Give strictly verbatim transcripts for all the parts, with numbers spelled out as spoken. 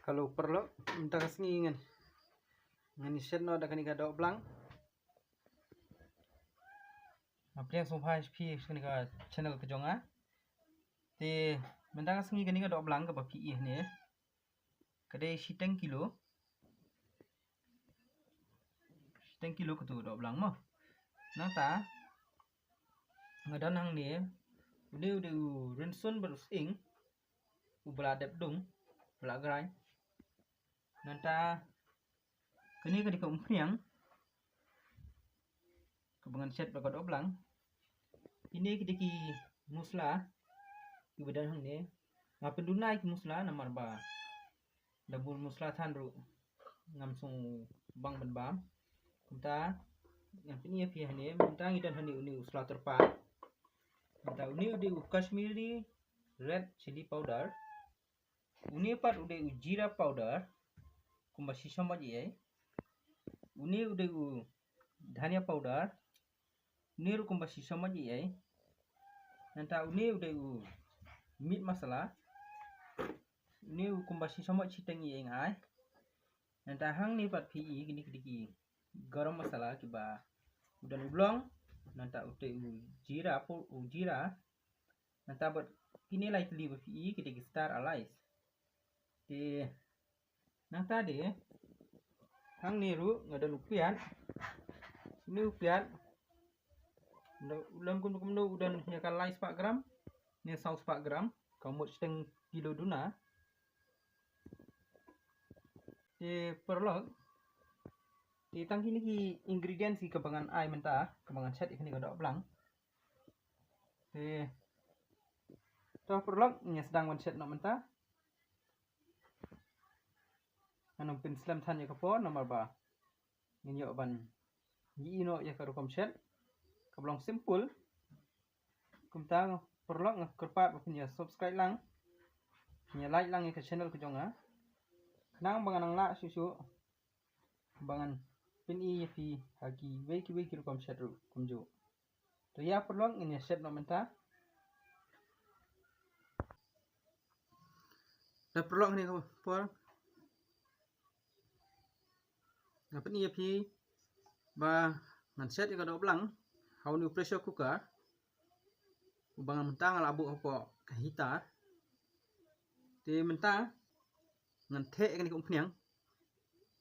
Hello paralok, mynta ka sngi ngan, ngan shet noh da kane ka doh blang. Nga pdiang sngewbha ïa phi sha kane ka channel ka jong nga. Te mynta ka sngi kane ka doh blang kaba phi ïohi hangne ka dei shiteng kilo. Shiteng kilo katu doh blang mo. Nangta nga don hangne une u dei u rynsun bad u sying uba la dep dung, uba la grind. Nangta kane ka dei ka umphniang kaba ngan shet bad ka doh blang. Kine ki dei ki musla kiba don hangne. Nga pynduna ïa ki musla namar ba da bun musla than ruh ngam sngewbang ban bam. Kumta ngan pyni ïa phi hangne, mynta ngi don hangne une u sla tyrpad. Mynta une u dei u Kashmiri red chilli powder. Une pat u dei u jeera powder kumba shi shamoch ei ei. Une u dei u dhania powder. Une ruh kumba shi shamoch ei ei. Nangta une u dei u meat masala. Une u kumba shi shamoch shiteng ei ei nga ai. Nangta hangne pat phi i kine ki dei ki garam masala kiba u don u long. Nangta u dei u jeera pu-, u jeera. Nangta bad kine lai tylli ba phi i ki dei ki star anise. Te nangta de hangne ruh nga don u piat. Une u piat u long kumno kumno, u don ïa ka lai spah gram ne saw spah gram, ka mut shiteng kilo duna. Te paralok, te tang kine ki ingredients hi kaba ngan ai mynta kaba ngan shet ïa kane ka doh blang. Te to paralok, ngin ïa sdang ban shet noh mynta. Ngan ym pynslem than ïa ka por namar ba ngin ïoh ban ïohi noh ïa ka rukom shet kaba long simple. Kumta paralok, nga kyrpad ba phin ïa subscribe lang, phin ïa like lang ïa ka channel ka jong nga, khnang ba ngan nang lah shuh shuh ba ngan pyni ïa phi ha kiwei kiwei ki rukom shet ruh kumjuh. To ïa paralok, ngin ïa shet noh mynta. Te paralok, hangne ka por nga pyni ïa phi ba ngan shet ïa ka doh blang ha une u pressure cooker uba nga mynta nga la buh hapoh ka heater. Te mynta ngan theh ïa kane ka umphniang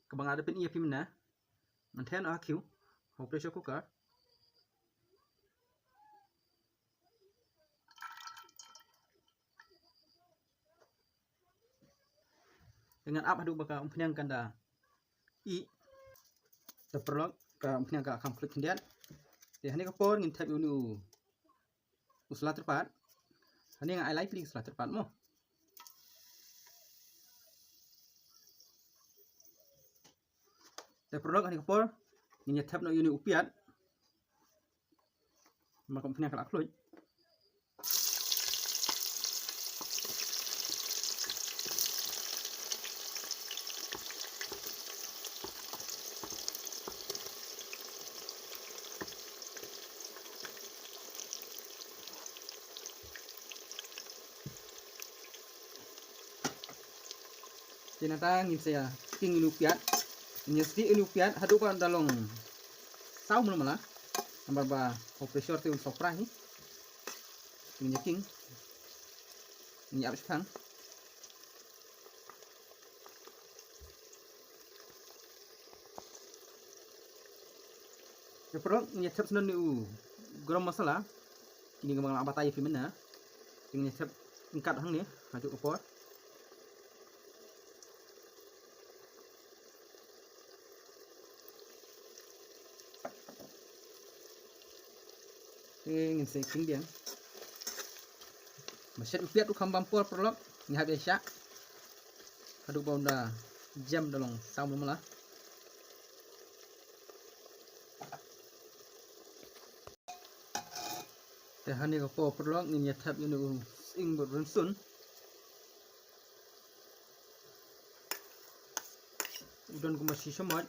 kaba nga da pyni ïa phi mynne. Ngan theh noh ha khiew ha u pressure cooker. Te ngan ap haduh ba ka umphniang kan da ih. Te paralok, ka umphniang ka kham khluit khyndiat. Te hangne ka por ngin thep ïa une u u sla tyrpad. Hangne nga ai lai tylli ki sla tyrpad mo. Te paralok, hangne ka por ngin ïa thep noh ïa une u piat. Namar ka umphniang ka la khluit. Te nangta ngin sa ïa king ïa une u piat. Ngin ïa sdieh ïa une u piat haduh ba un da long saw mala mala. Namar ba ka pressure te un saw pra hi. Ngin ïa king. Ngin ïa ap shaphang. Te paralok, ngin ïa thep shen une u garam masala. Kine kiba nga la batai ïa phi mynne. Te ngin ïa thep ryngkat hangne ha kajuh ka por. Te ngin sa king biang. Ba shet u piat u kham bam por paralok, ngi hap ïa shah haduh ba un da jem da long saw mala mala. Te hangne ka por paralok ngin ïa thep ïa une u sying bad rynsun. U don kumba shi shamoch.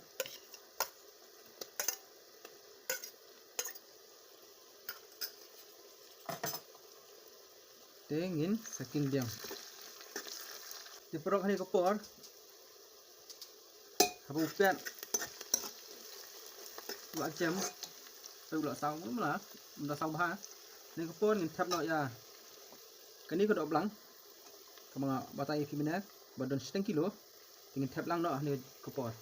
Te ngin sa king biang. Te paralok, hangne ka por Haba u piat u la jem, te u la saw, um la, um da saw bha. Kane ka por ngin thep noh ïa kane ka doh blang kaba nga batai ïa phi mynne, ba don shiteng kilo. Te ngin thep lang noh ha kane ka por.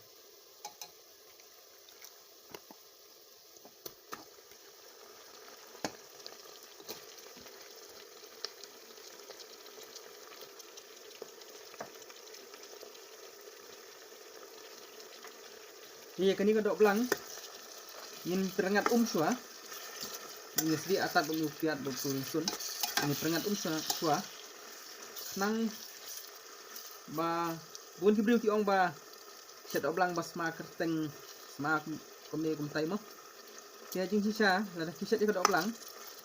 Ïa kane ka doh blang ngin pyrngat um shuwa. Ngin sdie atat bad u piat bad u rynsun. Ngin pyrngat um shuwa, shuwa. Khnang ba bun ki briew ki ong ba shet doh blang ba sma kyrteng, sma kumne kumtai mo. Te jingshisha lada phi shet ïa ka doh blang,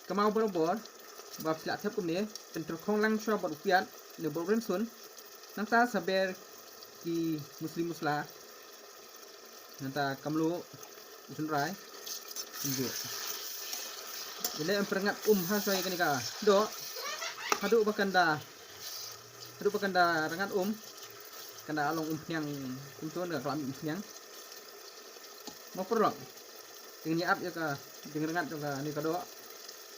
kynmaw barabor ba phi la thep kumne, pyntyrkhong lang shuwa bad u piat ne bad u rynsun. Nangta sa ber ki musli musla, nangta ka mluh, u synrai, kumjuh. Ïaleh em pyrngat um ha shuwa ïa kane ka doh haduh ba kan da, haduh ba kan da rngat um, kan da long umphniang kumto, da ka la mih umphniang. Mo paralok, te ngin ïa ap ïa ka jingrngat jong kane ka doh,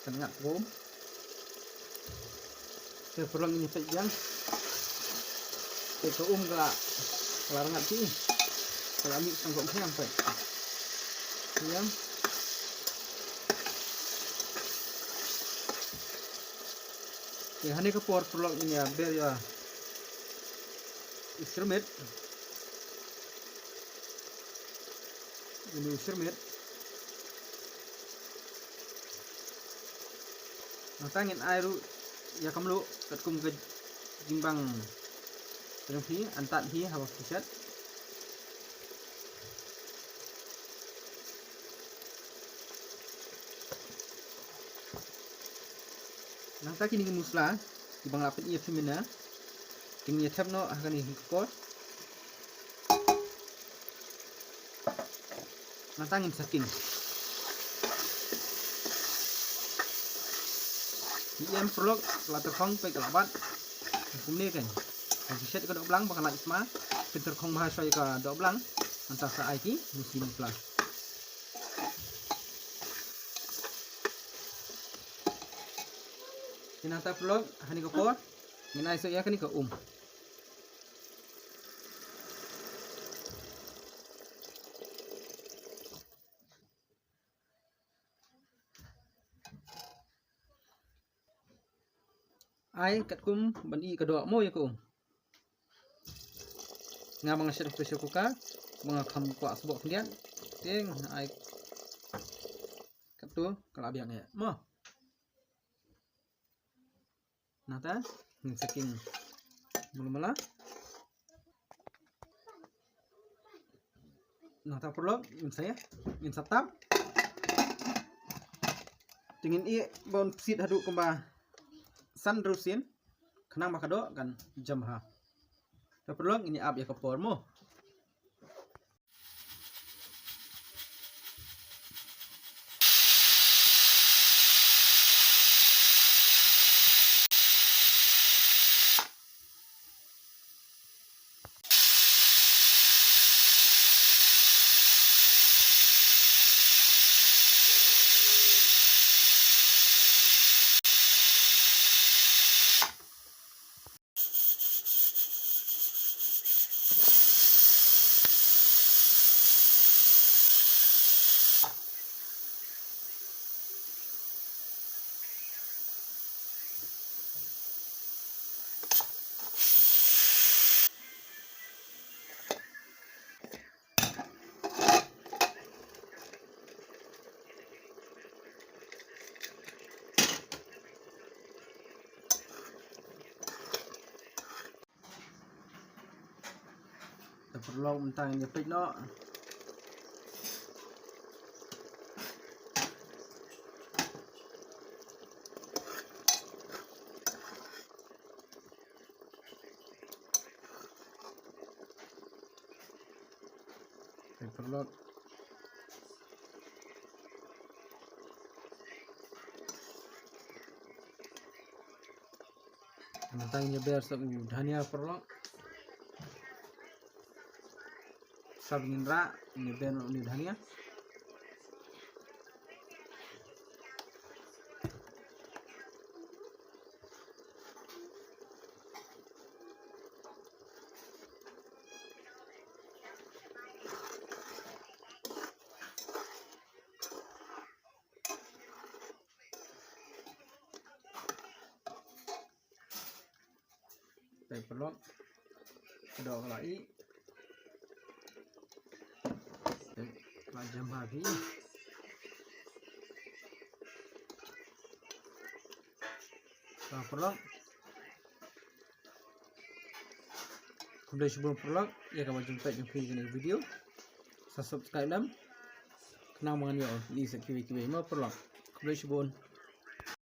kan rngat um. Te paralok, ngin ïa peit biang. Te ka um ka la, ka la rngat hi. Ka la mih tang ka umphniang, peit. Biang. Te ha kane ka por paralok ngin ïa ber ïa u shyrmit. Ngin ïa u shyrmit. Nangta ngin ai ruh ïa ka mluh katkum ka jingbang jong phi, an tad hi haba phi shet. Nangta kine ki musla kiba nga la pyni ïa phi mynne, te ngin ïa thep noh ha kane ka por. Nangta ngin sa king. Ngi ïa em paralok, ka la tyrkhong, peit ka la bat. Kumne kan. Ka shet ka doh blang ba ka la sma. Pyntyrkhong bha shuwa ïa ka doh blang. Nangta sa ai ki musli musla. Te nangta paralok, ha kane ka por ngin ai shuwa ïa kane ka um. Ai katkum ban ih ka doh mo ïa ka um. Nga ba nga shet ha pressure cooker, ba nga kham kwah sboh khyndiat. Te nga ai katto ka la biang ïa mo. Nangta ngin sa king mala mala. Nangta paralok ngin sa, ngin sa tap. Te ngin ih ban pynsit haduh kumba san hynriew sien, khnang ba ka doh kan jem bha. Te paralok, ngin ïa ap ïa ka por mo. Te paralok, mynta ngin ïa peit noh. Te paralok, mynta ngin ïa ber sa u dhania paralok. Sa ba ngin rah, ngin beh noh uni u dhania. Te paralok, ka doh ka la ih. Te la jem bha phi. Te paralok, khublei shibun paralok ïa kaba jumpa jong phi kane ka video. Sa subscribe lem, khnang ba ngan ïoh ïa ki sa kiwei kiwei mo paralok. Khublei shibun.